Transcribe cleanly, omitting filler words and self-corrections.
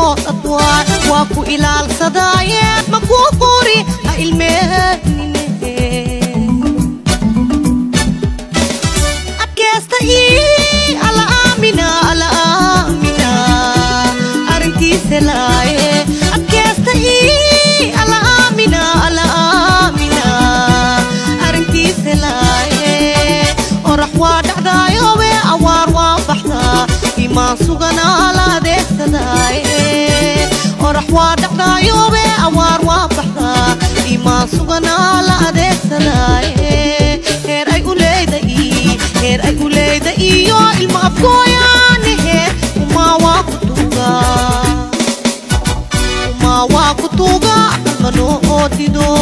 Oodad waa ku ilaalsadaaye, ma kuu qori ha ilmeenine. Adkeesta ii alla aamina, alla aamina arrintiisa laaye. Adkeesta ii alla aamina, alla aamina arrintiisa laaye. Orax waa dhacdaayobe, awaar waa baxdaa, imaan suganaa la adeegsadaaye. Orax waa dhacdaayobe, awaar waa baxdaa, imaan suganaa la adeegsadaaye. Heer ay u leeyda ii, heer ay u leeyda iyo ilma afkooyaanahe. Umaa waa ku tuugaa, umaa waa ku tuugaa, aqalma noo oodido.